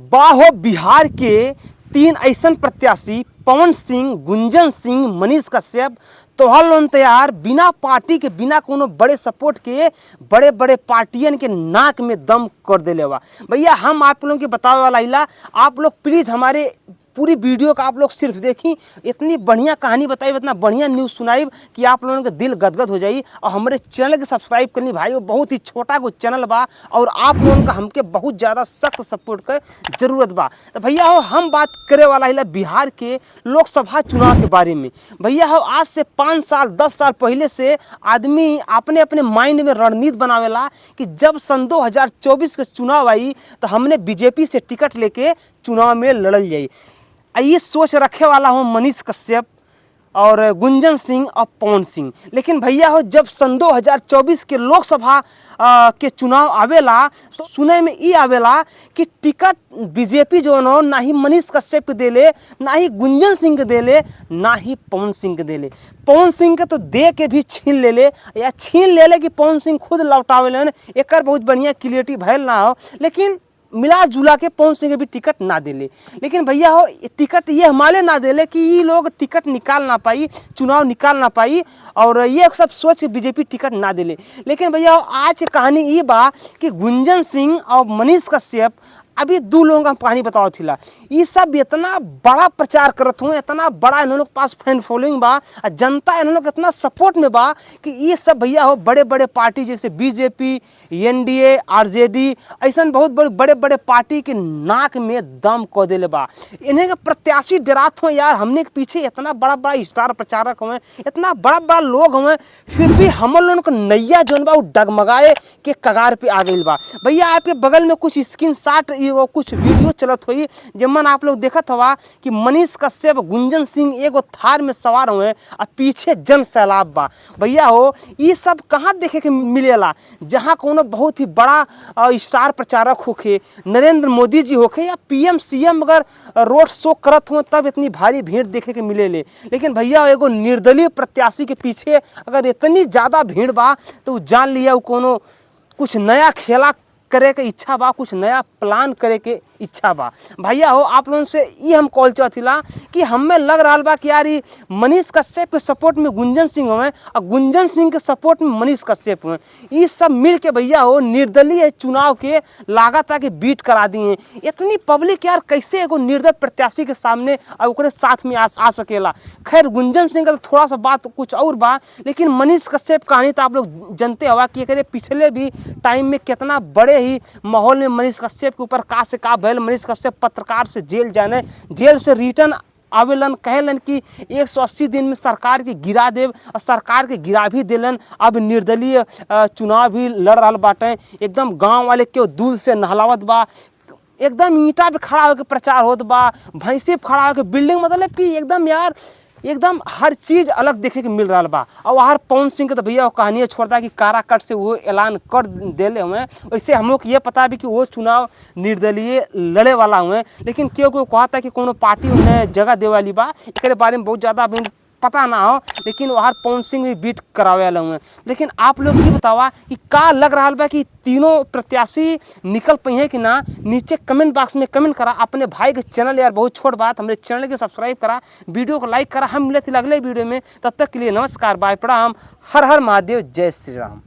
बाहो बिहार के तीन ऐसन प्रत्याशी पवन सिंह, गुंजन सिंह, मनीष कश्यप तोहर लोन तैयार बिना पार्टी के, बिना कोनो बड़े सपोर्ट के बड़े बड़े पार्टियन के नाक में दम कर देले बा। भैया हम आप लोगों के बतावे वाला हिला, आप लोग प्लीज़ हमारे पूरी वीडियो का आप लोग सिर्फ देखी, इतनी बढ़िया कहानी बताई, इतना बढ़िया न्यूज़ सुनाई कि आप लोगों के दिल गदगद हो जाई। और हमारे चैनल के सब्सक्राइब करनी भाई, वो बहुत ही छोटा को चैनल बा और आप लोगों का हमके बहुत ज़्यादा सख्त सपोर्ट के जरूरत बा। तो भैया हो हम बात करे वाला हिला बिहार के लोकसभा चुनाव के बारे में। भैया हो आज से 5 साल 10 साल पहले से आदमी अपने अपने माइंड में रणनीति बनावेला कि जब सन 2024 के चुनाव आई तो हमने बीजेपी से टिकट लेके चुनाव में लड़ल जाई। ये सोच रखे वाला हूँ मनीष कश्यप और गुंजन सिंह और पवन सिंह। लेकिन भैया हो जब सन 2024 के लोकसभा के चुनाव आवेला तो सुने में ई आवेला कि टिकट बीजेपी जो हो ना ही मनीष कश्यप के देले, ना ही गुंजन सिंह के देले, ना ही पवन सिंह के देले। पवन सिंह के तो दे के भी छीन ले ले या छीन ले ले कि पवन सिंह खुद लौटावे, एक बहुत बढ़िया क्लियरिटी भैल ना हो, लेकिन मिला जुला के पवन सिंह के भी टिकट ना देले। लेकिन भैया हो टिकट ये हमारे ना देले कि ये लोग टिकट निकाल ना पाई, चुनाव निकाल ना पाई और ये सब सोच के बीजेपी टिकट ना देले। लेकिन भैया हो आज कहानी ये बा कि गुंजन सिंह और मनीष कश्यप अभी दो लोगों का कहानी बताओ थिला, ये सब इतना बड़ा प्रचार करत हुए, इतना बड़ा इन लोग के पास फैन फॉलोइंग बा और जनता इन लोग इतना सपोर्ट में बा कि ये सब भैया हो बड़े बड़े पार्टी जैसे बीजेपी, एनडीए, आरजेडी ऐसा बहुत बड़े बड़े बड़े पार्टी के नाक में दम क देले बा। इन्हें के प्रत्याशी डरात हो यार, हमने के पीछे इतना बड़ा बड़ा स्टार प्रचारक हुए, इतना बड़ा बड़ा लोग हुए, फिर भी हम लोगन के नैया जोन बा वो डगमगाए के कगार पे आ गइल बा। भैया आपके बगल में कुछ स्क्रीन शॉट वो कुछ वीडियो चलत हुई जमन आप लोग देखत हवा कि मनीष कश्यप, गुंजन सिंह एगो थार में सवार हुए और पीछे जन सैलाब बा। भैया हो ये सब कहाँ देखे के मिलेला? जहाँ कोनो बहुत ही बड़ा स्टार प्रचारक होखे, नरेंद्र मोदी जी होखे या पीएम सीएम अगर रोड शो करत हो तब इतनी भारी भीड़ देखे के मिलेले। लेकिन भैया एगो निर्दलीय प्रत्याशी के पीछे अगर इतनी ज़्यादा भीड़ बा तो जान लिया वो कोनो कुछ नया खेला करे के इच्छा बा, कुछ नया प्लान करे के इच्छा बा। भैया हो आप लोगन से ये हम कॉल चाहथिला कि हमें लग रहा बा कि यार ये मनीष कश्यप के सपोर्ट में गुंजन सिंह हुए और गुंजन सिंह के सपोर्ट में मनीष कश्यप हुए, ये सब मिल के भैया हो निर्दलीय चुनाव के लागत के बीट करा दिए। इतनी पब्लिक यार कैसे एगो निर्दलीय प्रत्याशी के सामने और ओकरे साथ में आ सकेला। खैर गुंजन सिंह का तो थोड़ा सा बात कुछ और बा, लेकिन मनीष कश्यप कहानी तो आप लोग जानते हवा कि एकरे पिछले भी टाइम में कितना बड़े ही माहौल में मनीष कश्यप के ऊपर का से का भैल। मनीष कश्यप पत्रकार से जेल जाने, जेल से रिटर्न आवेलन, कहलन कि 180 दिन में सरकार के गिरा देव और सरकार के गिरा भी देलन। अब निर्दलीय चुनाव भी लड़ रहा बाटे, एकदम गांव वाले के दूध से नहलावत बा, एकदम ईंटा पे खड़ा होकर प्रचार होत बा, भैंसे पे खड़ा होकर बिल्डिंग, मतलब कि एकदम यार एकदम हर चीज़ अलग देखे के मिल रहा बा। और वहाँ पवन सिंह के तो भैया वो कहानी छोड़ता कि काराकट से वो ऐलान कर देले हुए। वैसे हम लोग ये पता भी कि वो चुनाव निर्दलीय लड़े वाला हुए, लेकिन क्यों क्यों कहता कि कोनो पार्टी उन्हें जगह दे वाली बा, एकरे बारे में बहुत ज़्यादा अभी पता ना हो, लेकिन वहाँ पवन सिंह भी बीट करावे वाले हुए। लेकिन आप लोग ये बतावा कि का लग रहा बा कि तीनों प्रत्याशी निकल पई है कि ना? नीचे कमेंट बॉक्स में कमेंट करा। अपने भाई के चैनल यार बहुत छोट बात, हमारे चैनल के सब्सक्राइब करा, वीडियो को लाइक करा। हम मिले थे अगले वीडियो में, तब तक के लिए नमस्कार, बाय, प्रणाम, हर हर महादेव, जय श्री राम।